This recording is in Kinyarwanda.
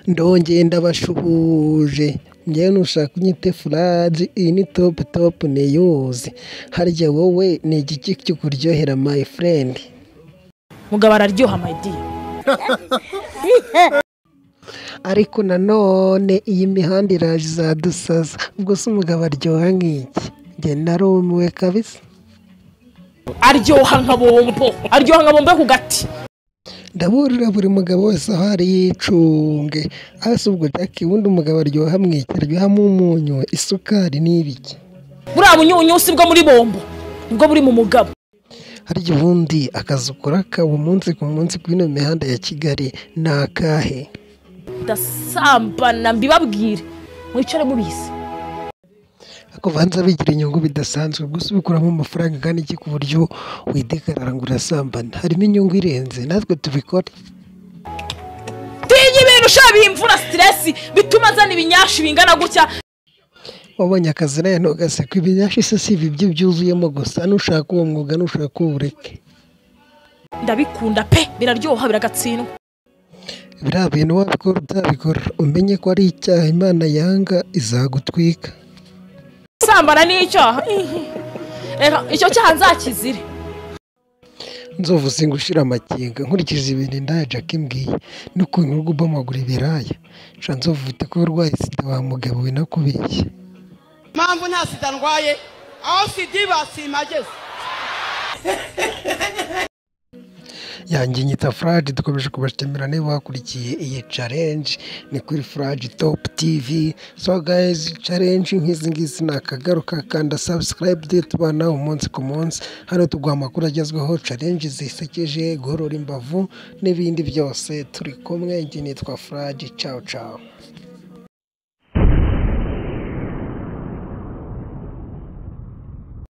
Ndongeye ndabashuhuje, njyewe nushaka unyite Furaji, iyi ni Top Top News. Harya wowe ni igiki kikuryohera my friend? Mugabo araryoha my dear. Ariko nanone iyi mihanda iraje izadusaza, ubwo se umugabo aryoha nk'iki? Njye narumiwe kabisa. Aryoha nka bombo, aryoha nka bombo yo ku gati. Ndaburira buri mugabo wese aho ari yicunge. Ase ubwo Jack, ubundi umugabo aryoha mwiki? Aryohamo umunyu, isukari n'ibiki? Buriya bunyunyusi bwo muri bombo nibwo buri mu mugabo. Harya ubundi akazi ukora kaba umunsi ku munsi kuri ino mihanda ya Kigali ni akahe? Ndasambana mbibabwire, mwicare mubizi. Ariko banza bigira inyungu bidasanzwe, gusa ubikuramo amafaranga angana iki ku buryo widekarara ngo urasambana? Harimo inyungu irenze, natwe tubikore. Tinya ibintu sha bimvura stress bituma nzana ibinyashi bingana gutya. Wabonye akazi nawe ntugaseke, ibinyashi se si ibi byo byuzuyemo gusa, nushaka uwo mwuga nushaka uwureke. Ndabikunda pe, biraryoha biragatsindwa. Biriya bintu wabikora utabikora, umenye ko ari icyaha Imana yanga, izagutwika. Sambana ni icyaha. Reka icyo cyaha nzakizire. Nzovu singushira amakenga, nkurikije ibintu indaya Jack imbwiye n'ukuntu uri gubomagura ibiraya. Sha Nzovu ufite kuba urwaye sida wa mugabo we nakubeshye. Impamvu nta sida ndwaye, aho sida iba simpageze. Yanjye nyita Furaji, dukomeje kubashimira niba wakurikiye iyi challenge, ni kuri Furaji Top TV. So guys, challenge nk'izi ngizi ni akagaruka, kanda subscribe tujye tubana umunsi ku munsi. Hano tuguha amakuru agezweho, challenge zisekeje, guhorora imbavu n'ibindi byose. Turi kumwe, njye nitwa Furaji, ciao ciao.